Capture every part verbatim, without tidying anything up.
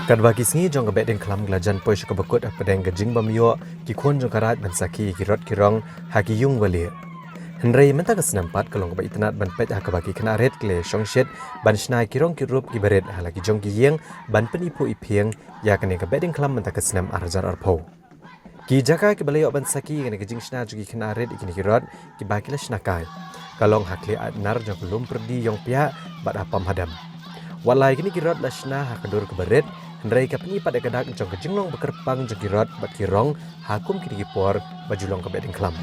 Katba ki sngi jong ka Behdieñkhlam ki la jan poi sha kaba kut hapdeng ka jingbym ïoh ki khun jong ka Raid ban sakhi ïa ki rot ki rong ha ki ïung ba lieh. Hynrei mynta ka snem pat ka long kaba itynnad ban peit ha kaba ki khynnah rit ki la shongshit ban shna ïa ki rong ki rup kiba rit ha la ki jong ki ïing ban pyniphuh iphieng ïa kane ka Behdieñkhlam mynta ka snem ar hajar arphew. Ki jaka kiba la ïoh ban sakhi ïa kane ka jingshna jong ki khynnah rit ïa kine ki rot kiba ki la shna kai ka long ha khlieh Aitnar jong ka Lum Pyrdi Ïongpiah bad ha Pamhadem. Wat la ïa kine ki rot la shna ha ka dur kaba rit, hynrei ka pyni pat ïa ka dak jong ka jinglong ba kyrpang jong ki rot bad ki rong ha kum kine ki por ba ju long ka Behdieñkhlam.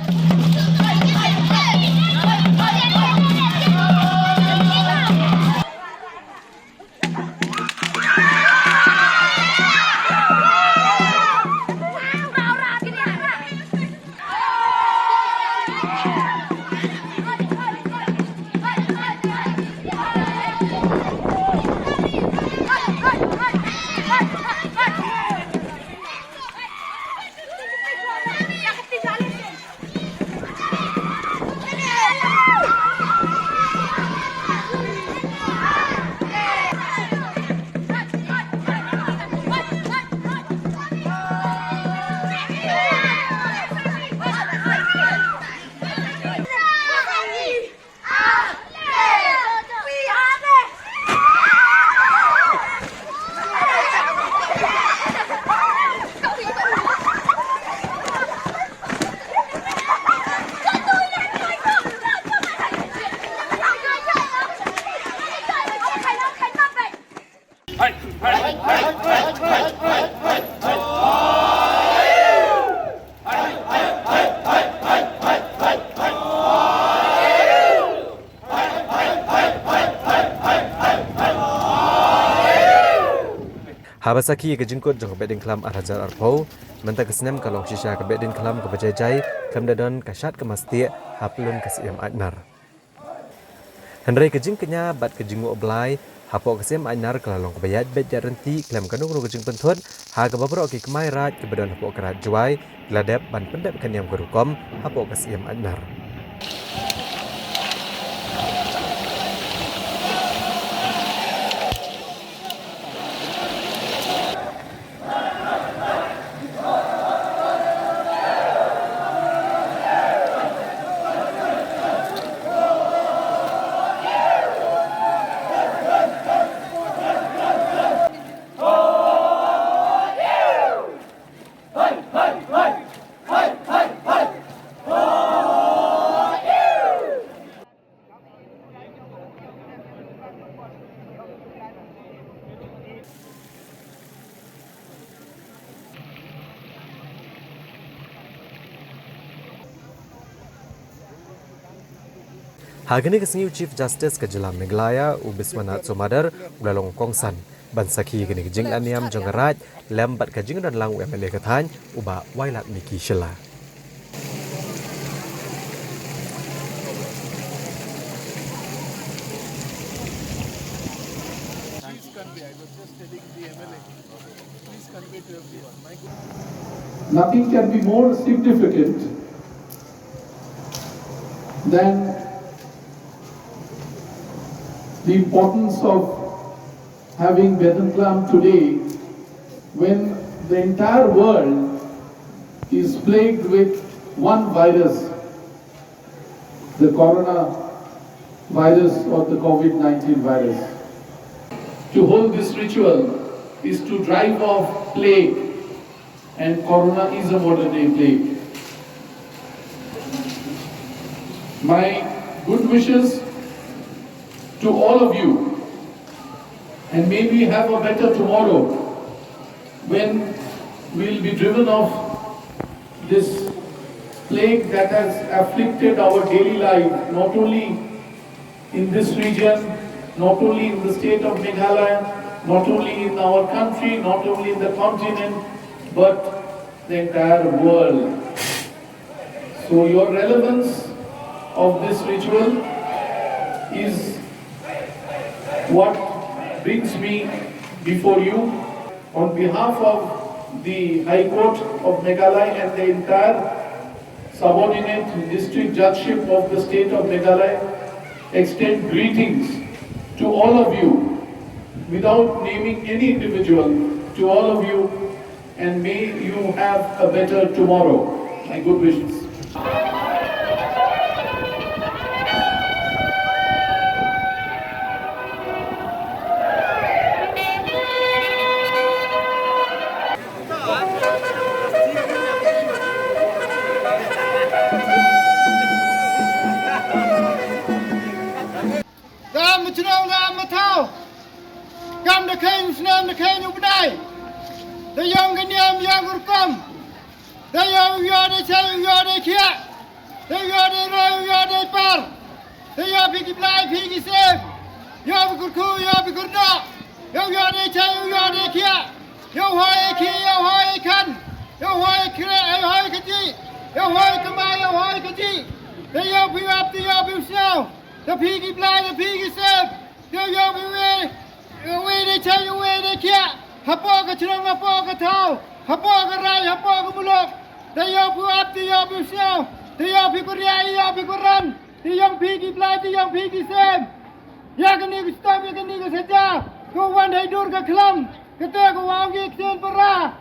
Haba sakhi ïa ka jingkut jong ka Behdieñkhlam ar hajar arphew, mynta ka snem ka long shisha ka Behdieñkhlam kaba jai jai, khlem da don ka shad ka mastieh ha pyllun ka Syiem Aitnar. Hynrei ka jingkñia bad ka jingnguh blai hapoh ka Syiem Aitnar ka la long kaba ïaid beit ïaid ryntih khlem kano kano ka jingpynthut, ha kaba baroh ki kmai Raid kiba don hapoh ka Raid Jowai ki la dep ban pyndep ka niam ka rukom hapoh ka Syiem Aitnar. Ha kane ka sngi u Chief Justice ka jylla Meghalaya, u Biswanath Somadar, u la long kongsan ban sakhi ïa kane ka jinglehniam jong ka Raid lem bad ka jingdon lang u M L A ka thaiñ, u Bah Wailadmiki Shylla. Nothing can be more significant than the importance of having Behdieñkhlam today, when the entire world is plagued with one virus, the coronavirus or the COVID nineteen virus. To hold this ritual is to drive off plague, and corona is a modern day plague. My good wishes to all of you, and may we have a better tomorrow when we'll be driven off this plague that has afflicted our daily life, not only in this region, not only in the state of Meghalaya, not only in our country, not only in the continent, but the entire world. So your relevance of this ritual is what brings me before you. On behalf of the High Court of Meghalaya and the entire subordinate district judgeship of the state of Meghalaya, extend greetings to all of you without naming any individual, To all of you, and may you have a better tomorrow. My good wishes. Kam chnong la mathaw. Kam da khein snem da khein u bnai. Da yong ka niam yong ka rukom. Da yong u yo da chai u yo da khia. Da yo da roi u yo da par. Da yo phi ki blai phi ki sem. Yo phi kur khu yo phi kur do. Yo yo da chai u yo da khia. Yo hoi khi yo hoi khan. Yo hoi kre yo hoi kaji. Yo hoi kama yo hoi kaji. Da yo phi ap da yo phi snow. Da phi ki blai da phi ki sem. Yo yo phi we. Yo we da chai yo we da khia. Hapoh ka chnong hapoh ka thaw. Hapoh ka rai hapoh ka muluk. Da yo phi ap da yo phi snow. Da yo phi kuria yo phi kuran. Te yong phi ki blai te yong phi ki sem. Ya kani ka stom ya kani ka saja. Ko wan hai dur ka khlam. Kate ko wa ngi ktien para.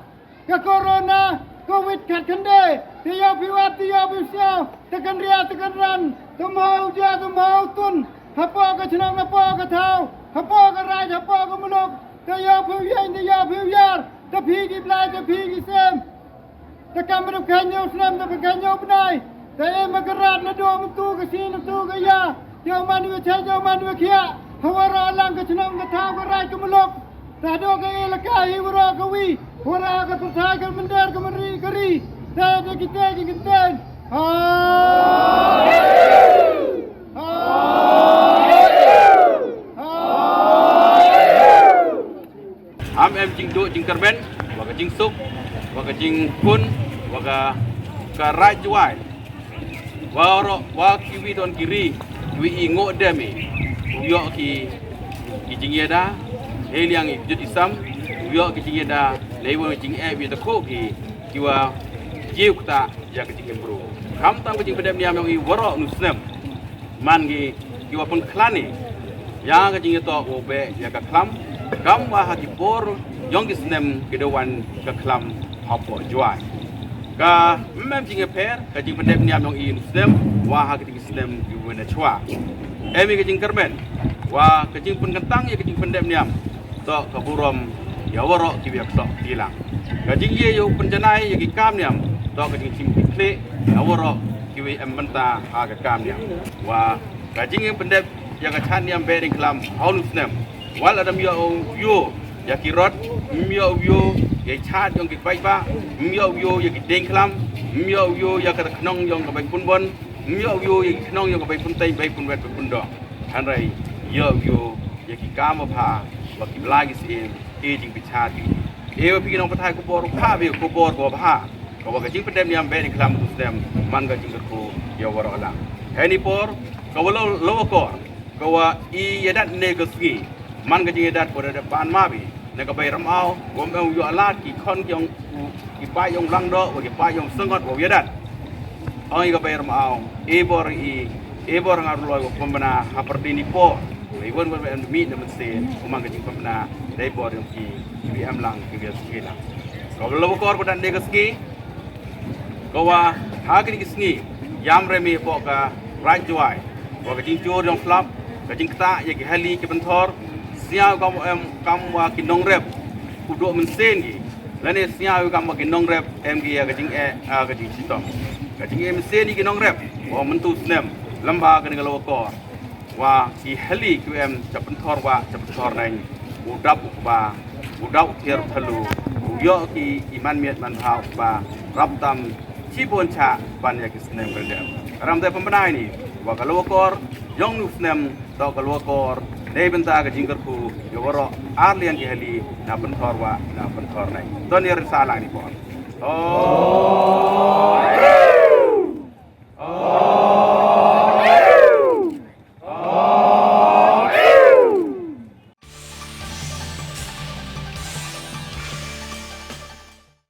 Ka corona covid khat khande. Te yong phi wat te yong phi sio. Te kan ria te kan ran. Te mau ja te mau tun. Hapoh ka chnong hapoh ka thaw. Hapoh ka rai hapoh ka muluk. Te yong phi yang te yong phi yar. Te phi ki blai te phi ki sem. Te kam rep kha ñiew snem te phi kha ñiew bnai. Te em ba ka rat na dong tu ka sin tu ka ya. Yow man wi chai yow man wi khia. Hawara lang ka chnong ka thaw ka rai ka muluk. Te do ka e la ka hi wara ka wi. Wara ka tu thai ka mender ka mari ka ri. Te de ki te ki ki ten. Ha. Ha. Ha. Am em jingduh jingkyrmen, wa ka jingsuk, wa ka jingkun, wa ka, ka raid jwai. Wa ro, wa kiwi don kiri, kiwi i ngo dem i. U yo ki, ki jingyada, hei liang i jut isam, u yo ki jingyada, lei wa jing e wi ta ko ki, kiwa jiu kta ya ka jingkembru. Kam tam ka jingpedem niam yong i waro nu snem. Man ki, ki wa pengkhlani. Ya ka jingïatoh u be ya ka khlam. Kam wa ha ki por yong ki snem ki da wan ka khlam hapoh jwai. Ka mem jingïapher ka jingpendep niam yong i snem wa ha ki snem ki wen chwa. Em i ka jingkyrmen wa ka jingpengkentang ya ka jingpendep niam. To ka burom ya waro ki biak to kilang. Ka jingye yo penjanai ya ki kam niam to ka jingchim ki kle ya waro ki wi em benta ha ka kam niam. Wa ka jingpendep ya ka chan niam be ding klam haun snem. Wal adam yo yo ya ki rot, m yo yo ya chat yong ki bai ba, m yo yo ya ki ding klam, m yo yo ya ka knong yong ka bai pun bon, m yo yo ya ki knong yong ka bai pun tai bai pun wet bai pun do. Hanrai yo yo ya ki kam ba pha wa ki bla ki siem e jing bichar ki. E wa phi ki nong pathai ko bor pha be ko bor ko pha. Ka wa ka jingpendem niam be ni klam tu snem man ka jingkyrkhu ya waro lang. Heni por ka wa lo lo kor ka wa i yadat ne ka sngi man ka jingyadat ko da ban ma bi. Na ka bai ramaw wa em u yo alat ki khon ki ong ki pa yong lang do wa ki pa yong sengot wa yadat. Ong i ka bai ramaw e bor i e bor ngar loi wa pembena ha perdini po. Wa i won won em mi na mense kumang ka jing pembena dai bor yong ki ki em lang ki biar ski lang. Ka wa lo kor ko dan de ka ski. Ka wa ha kini ki sngi yam remi po ka raid jwai wa ka jingjur yong flap ka jingkta ya ki hali ki benthor. Siaw kam em kam wa ki nongrep u do mensen ki lane siaw kam wa ki nongrep em ki ya ka jing e a ka jing chitom ka jing e mensen ki nongrep wa mentu snem lamba ka ni ka lo kor. Wa ki hali ki em cha pynthor wa cha pynthor neng u dap u kba u dap u thiar u thalu u yo ki iman miet man ha u kba rap tam chi bon cha ban ya ki snem ka dem. Ram de pynbnai ni wa ka lo kor yong nu snem to ka lo kor dei bynta ka jingkyrkhu ya waro ar lian ki hali na pynthor wa na pynthor neng. Ton ya risa lang ni por. Oh.